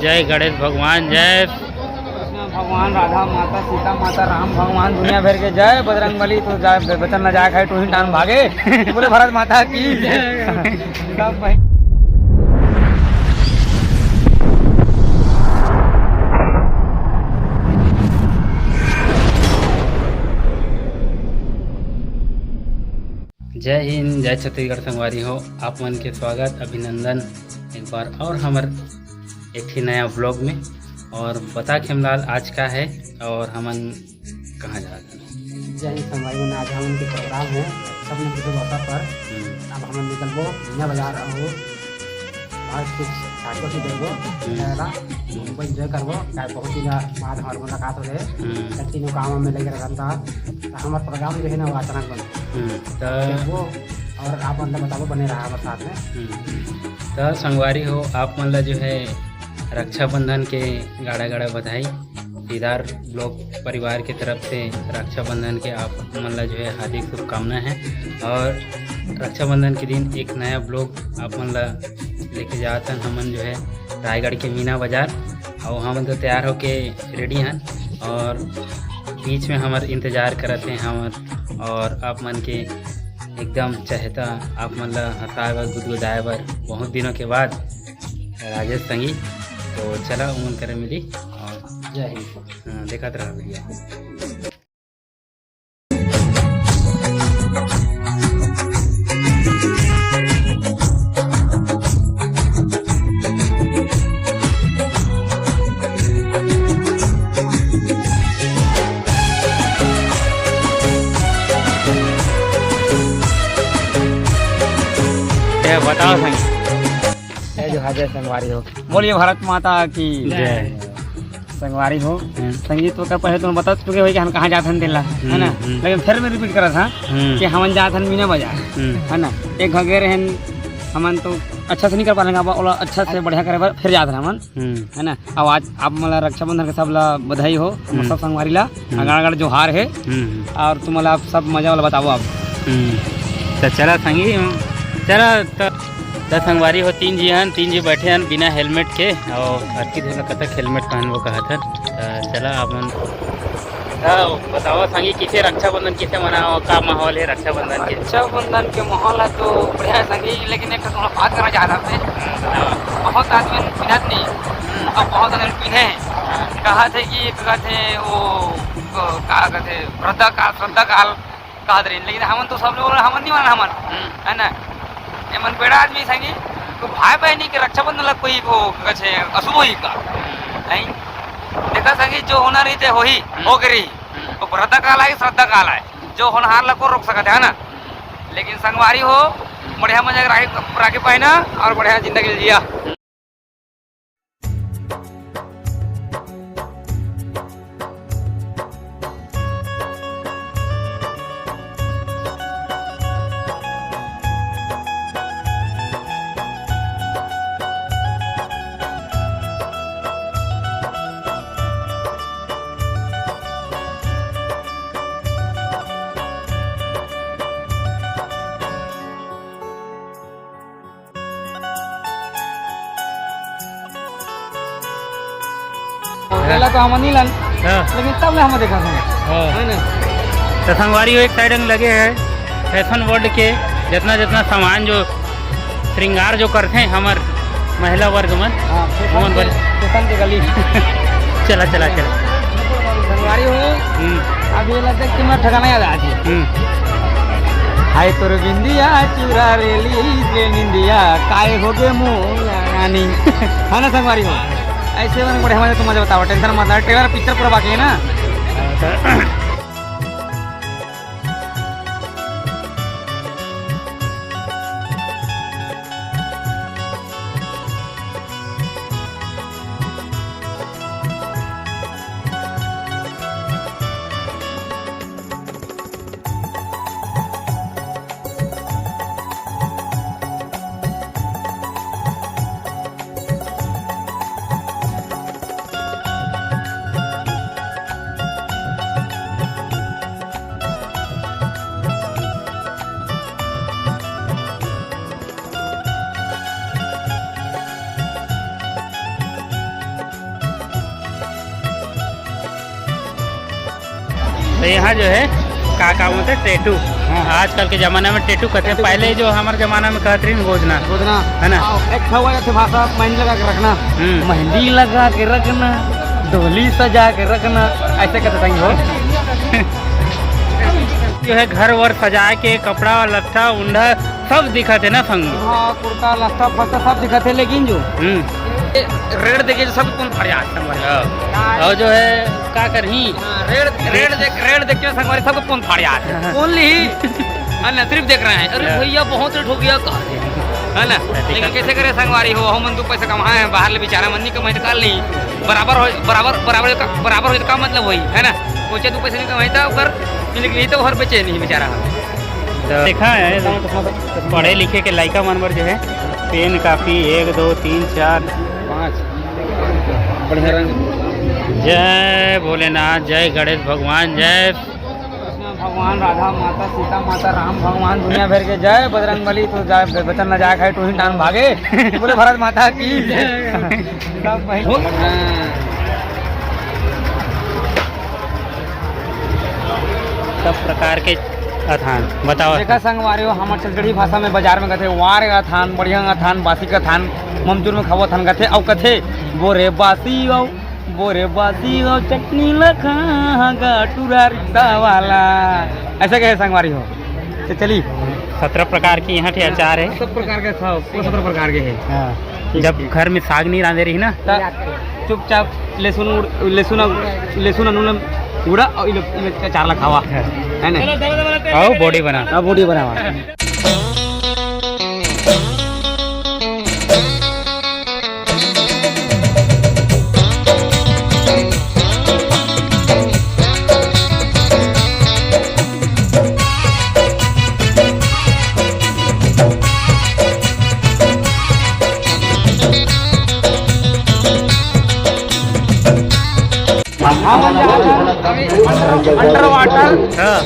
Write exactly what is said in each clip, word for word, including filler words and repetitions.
जय गणेश भगवान, जय कृष्ण भगवान, राधा माता, सीता माता, राम भगवान, दुनिया भर के जय। बजरंग बली तो जाए, बचन ला जाए खाए, टूही टांग भागे। बोले भारत माता की जय। सब भाई। जय हिंद, जय छत्तीसगढ़ संगवारी हो। आप मन के स्वागत, अभिनंदन एक बार और हमर एक ठे नया व्लॉग में। और बता खेमलाल, आज का है और हमन कहाँ जात हन? जय हिंद संगवारी मन, आज हमन के प्रोग्राम है सब लोग के भरोसा पर। हम्म। अब हमन निकलबो मीना बाजार और आज कुछ चाटो से देखबो, हम्म। जाएगा, हम्म। हमको एंजॉय करबो, काहे बहुत दिन बाद हमारे मुलाकात हो रहे, हम्म। सब तीनों काम में लगे रहता, तो हमारा प्रोग्राम जो है ना वो अचानक बन हम्म, तो देखबो और आप मतलब बताबो, बने रहा हमारे साथ में। हम्म। तो संगवारी हो, आप मन ला जो है रक्षाबंधन के गाड़ा गाड़ा बधाई। दीदार ब्लॉग परिवार के तरफ से रक्षाबंधन के आप मन ला जो है हार्दिक शुभकामना है। और रक्षाबंधन के दिन एक नया ब्लॉग आप मन ला लेके जात हन हमन जो है रायगढ़ के मीना बाजार। और हमन तो तैयार होके रेडी हन और बीच में हमर इंतजार करत हे हमर और आप मन के एकदम चहेता, आप मन ला हंसाए बर, गुदगुदाए बर बहुत दिनों के बाद राजेश संगी। तो चला उमन करे मिली और जय हिंद। हाँ, देखत रहा भैया। ए, बताओ संगी। जय जोहार, जय संगवारी हो। बोलिए भारत माता की जय। संगवारी हो। हम्म। संगीत तो का पहले तुम बता चुके हो कि हम कहाँ जात हन तेला, है ना? हम्म, हम्म। लेकिन फिर मैं रिपीट करत हा हम्म। कि हमन जात हन मीना बाजार, हम्म। है ना? एक घगे रहन हमन तो अच्छा से नहीं कर पालेंगे, अब ओला अच्छा से बढ़िया करे बर फिर जात हन हमन, हम्म। है ना? अब आज आप मन ला रक्षाबंधन के सब ला बधाई हो, हमर हम्म। सब संगवारी ला हम्म। अगाड़ अगाड़ जोहार है। हम्म। और तुम ला आप सब मजा वाला बताओ आप। हम्म। तो चला संगी, चला तो त संगवारी हो, तीन जी हन, तीन जी बैठे हन बिना हेलमेट के, और अतकी देर में कतक हेलमेट पहनबो कहत हन। त चला आप मन, त बतावा संगी, किसे रक्षाबंधन किसे मनावा, का माहौल है रक्षाबंधन के? रक्षाबंधन के माहौल है तो बढ़िया है संगी, लेकिन एक थोड़ा बात करना चाह रहा था। हम्म, बतावा। बहुत आदमी पिन्हत नहीं, हम्म। अब बहुत आदमी पिन्हे हैं। हाँ। कहा थे कि कहते वो, का कहते, श्रद्धा काल, श्रद्धा काल कहत रहिन, लेकिन हमन तो सब लोग हमन नहीं मानन हमन, हम्म। है ना? एमन बेड़ा आदमी संगी, तो भाई बहनी के रक्षाबंधन ला कोई को कछे अशुभ होही का? हम्म। नहीं। देखा संगी, जो होना रहिथे होही, हम्म। हो के रही। हम्म। तो श्रद्धा काल आए, श्रद्धा काल आए, जो होनहार ला को रोक सकत है ना? हम्म। लेकिन संगवारी हो, बढ़िया मजा राखी, राखी पहना और बढ़िया जिंदगी जिया। पहला तो हम नहीं लन, हाँ। लेकिन तब ले हम देखा था। हाँ। है ना? तो संगवारी हो, एक साइड में लगे है फैशन वर्ल्ड के जितना जितना सामान जो श्रृंगार जो करते हैं हमर महिला वर्ग मन, हाँ, फैशन ओमन के, बर। फैशन के गली। चला, चला, चला। संगवारी हो, हम्म। अब ये लगता है कि मैं ठिकाना याद आ गया। हम्म। हाय तोर बिंदिया चुरा रे ली रे निंदिया, काय हो गे मोला रानी। है ना संगवारी हो? ऐसे में बड़े हमारे तुम मजा बताओ, टेंशन मत ला, ट्रेलर पिक्चर पूरा बाकी है ना। तो यहाँ जो है, का, का बोलते हैं, टैटू। हाँ। आजकल के जमाना में टैटू कहते हैं, टैटू पहले कहते हैं। जो हमारे जमाना में कहते रही, गोदना। गोदना। है ना? हाँ, एक ठो हुआ जैसे भाषा, मेहंदी लगा के रखना। हम्म। मेहंदी लगा के रखना, डोली सजा के रखना, ऐसे कहते थे वो। जो है, घर वर सजा के, कपड़ा, लत्था, उंडा, सब दिखत हे ना संग में। हाँ, कुर्ता, लत्था, फत्ता सब दिखत हे, लेकिन जो हम्म। ये रेड देखे जो सब कौन फरियाद है हमारे। हाँ। और जो है, का करही? हाँ, रेड, रेड देख, रेड देख के संगवारी सबको कौन फाड़ यार। कौन ली? है ना, सिर्फ देख रहे हैं, "अरे हाँ। भैया, बहुत रेट हो गया का?" है ना? हाँ, ठीक लेकिन है। कैसे करे संगवारी हो, हम दो पैसा कमाए हैं, बाहर ले बेचारा मन नहीं कमाए तो काल नहीं। बराबर हो, बराबर, बराबर का, बराबर हो तो का मतलब होई, है ना? कोई दो पैसा नहीं कमाई था, पर लेकिन ये तो घर बेचे नहीं बेचारा। तो देखा है, पढ़े लिखे के लइका मन बर जो है, पेन, कॉपी, एक, दो, तीन, चार, पाँच, बढ़िया रंग। जय भोलेनाथ, जय गणेश भगवान, जय कृष्ण भगवान, राधा माता, सीता माता, राम भगवान, दुनिया भर के जय। बजरंग बली तो जाए, बचन न जाए खाए, टूही टांग भागे। बोले भारत माता की। सब वही। हाँ। सब प्रकार के अथान बताओ। देखा संगवारी हो, हमर छत्तीसगढ़ी भाषा में बाजार में कथे, "वार अथान, बढ़िया अथान, बासी अथान, ममचूर में खावो अथान," कथे, अउ कथे, "बोरे बासी हो, बोरे बासी हो, चटनी ला खा गा टूरा रिक्शा वाला।" ऐसा कहे संगवारी हो। तो चली। सत्रह प्रकार के यहाँ के अचार है। सब प्रकार के खाओ, वो सत्रह प्रकार के है। हाँ। जब घर में साग नहीं रांधे रही ना, त चुपचाप लहसुन उड़-, लहसुन, लहसुन अनून उड़ा और इलो, इलो चार ला खावा, है ना? आओ बॉडी बना। हाँ, बॉडी बनावा। अंडर वाटर हाँ।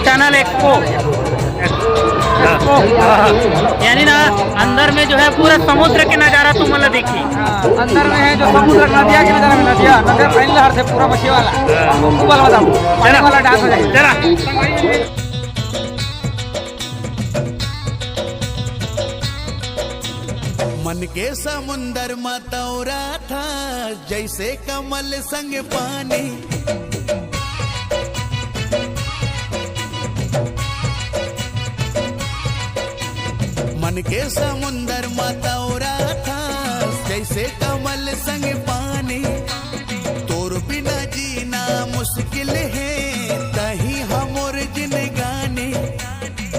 Tunnel expo. हाँ। हाँ। यानी ना, अंदर में जो है पूरा समुद्र के नजारा तुम मतलब देखी। हाँ, अंदर में है जो समुद्र, नदिया के नजारा में, नदिया, नदिया फैल रहा है पूरा मछली वाला। हाँ। ऊपर वाला, पानी चला। वाला डांस हो जाएगा। चला। मन के समुंदर म तौरा था, जैसे कमल संग पानी। मन के समुंदर म तौरा था, जैसे कमल संग पानी। तोर बिना जीना मुश्किल है, तही हमर जिंदगानी।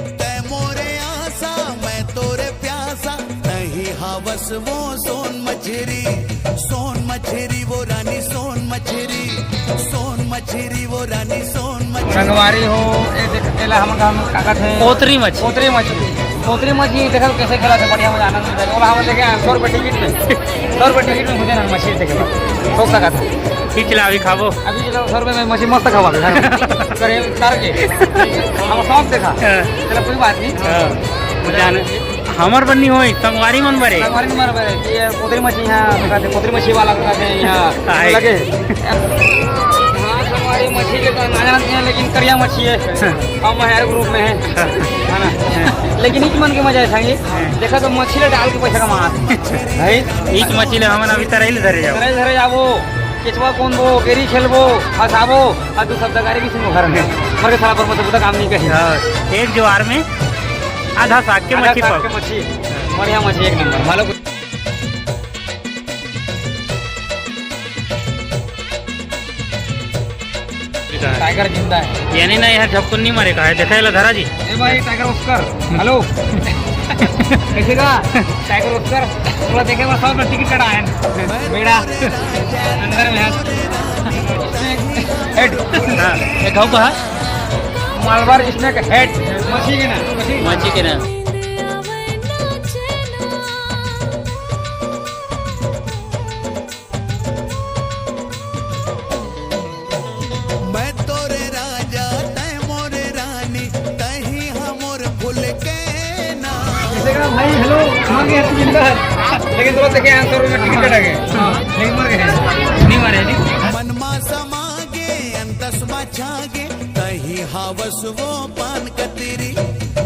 तै मोरे आसा, मैं तोरे प्यासा, तही हवस वो सोन मछरी, सोन मछरी वो रानी, सोन मछरी, सोन मछरी वो रानी, सोन मछरी। संगवारी हो, ए देख, एला हमन का, का कथे? पोतरी मछली। पोतरी मछली। पोतरी मछली देखल कैसे खेला थे, बढ़िया मजा, आनंद मिलता है। ओला हमन देखे हैं सौ रुपये टिकट में, सौ रुपये टिकट में मुझे ना मछली देखे बा। हो सकत है। खींच ला, अभी खाबो। अभी जो सौ रुपये में मछली मस्त खावा घर में। करे तार के। हम शौक देखा। हाँ। चलो कोई बात नहीं। हाँ। जाने। हमर बर नहीं होई, संगवारी मन बरे। संगवारी मन बरे। ये पोतरी मछली यहाँ, कहते पोतरी मछली वाला कहते हैं यहाँ आए। लगे। हाँ, संगवारी मछली के तो ना जानते हैं, लेकिन करिया मछली है। हम हर ग्रुप में है। है ना? लेकिन इच मन के मजा है संगी। देखा तो मछली डाल के पैसा कमा। भाई, इच मछली हमन अभी तरई ले धरे जाओ। तरई धरे जाबो, केचवा कोन बो, गेरी खेलबो, फंसाबो, और तू सब दगारी भी सुनो घर में। मर के साला पर मतलब काम नहीं कही। हाँ, एक ज्वार में आधा साग के आधा मछली साग पाओ। के मछली। बढ़िया मछली, एक नंबर। मालो। टाइगर जिंदा है। यानी ना, यहाँ झपकुन नहीं मारे का है, देखा है ला धरा जी। ए भाई, टाइगर ऑस्कर, हेलो। कैसे का? टाइगर ऑस्कर, पूरा देखे बस, सब टिकट कटा है। बेड़ा, अंदर में है। हेड। हाँ। ये खाऊ का? Malabar snake head. मछली के ना, मछली। मछली के ना। मैं तोरे राजा, तै मोरे रानी, तही हमर फूल के ना। किसी का भाई, हेलो, मर गया, तू जिंदा है। लेकिन तुरंत देखे, आंसर में टिकट कटा गया। हाँ, लेकिन मर गए। नहीं मरे, नहीं। मन मा समा गे, अंतस मा छागे तही हावस वो पान कतरी।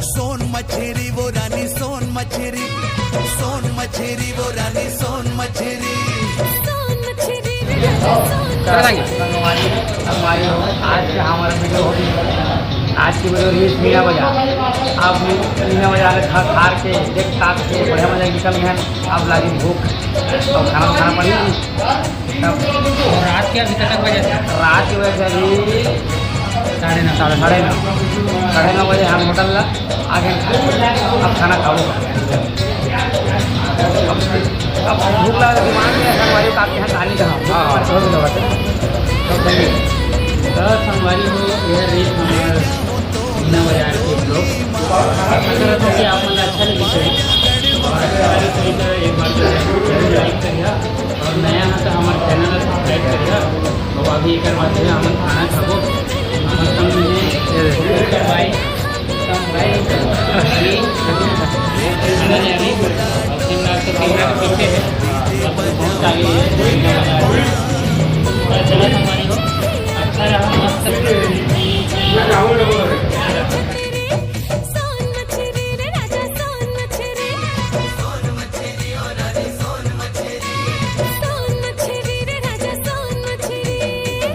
सोन मछरी वो रानी सोन मछरी। सोन मछरी वो रानी सोन मछरी। सोन मछरी रे रानी सोन। संगवारी, संगवारी हो, आज का हमारा वीडियो होगी, आज की वीडियो रील्स मीना बाजार। आप मीना बाजार में खा खा के देख ताक के बढ़िया मजा निकल गया। अब लागी भूख, तो खाना खाना पड़ी। तब रात के अभी तक बजे थे? रात के बजे थे अभी साढ़े नौ। साढ़े, साढ़े नौ, साढ़े नौ बजे हम होटल ला आगे। अब खाना खाओ। अब, अब भूख लगा तो दिमाग में ऐसा हमारे काफी यहाँ कहानी का। हाँ, हाँ। तो संगवारी हो, यह रील्स हमारा मीना बाजार के ब्लॉग। आशा करता हूँ कि आप मन अच्छा लगे होही। और अच्छा लगे तो एक बार जो है जरूर लाइक करिहा और नया है तो हमारे चैनल ला सब्सक्राइब करिहा। तो अभी एक बार जो है हमन खाना खाबो। हमर संग में है भाई, भाई, और फिलहाल तो कैमरा के पीछे है। बहुत आगे है। अच्छा लगा हमारी, अच्छा रहा, मस्त।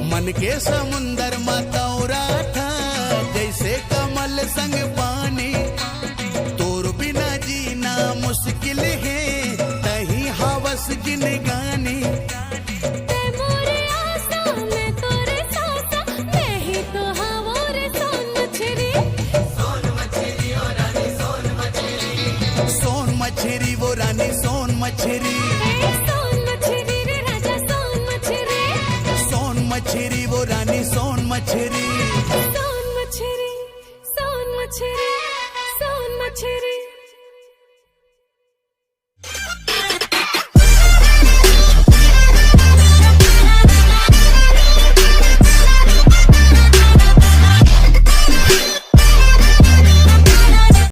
मन के समुंदर मा तौरा था, जैसे कमल संग पानी। तोर बिना जीना मुश्किल है, तही हावस जिनगानी। तै मोरे आसा, मैं तोरे सासा, मैं ही तो हावों रे सोन मछरी। सोन मछरी वो रानी सोन मछरी।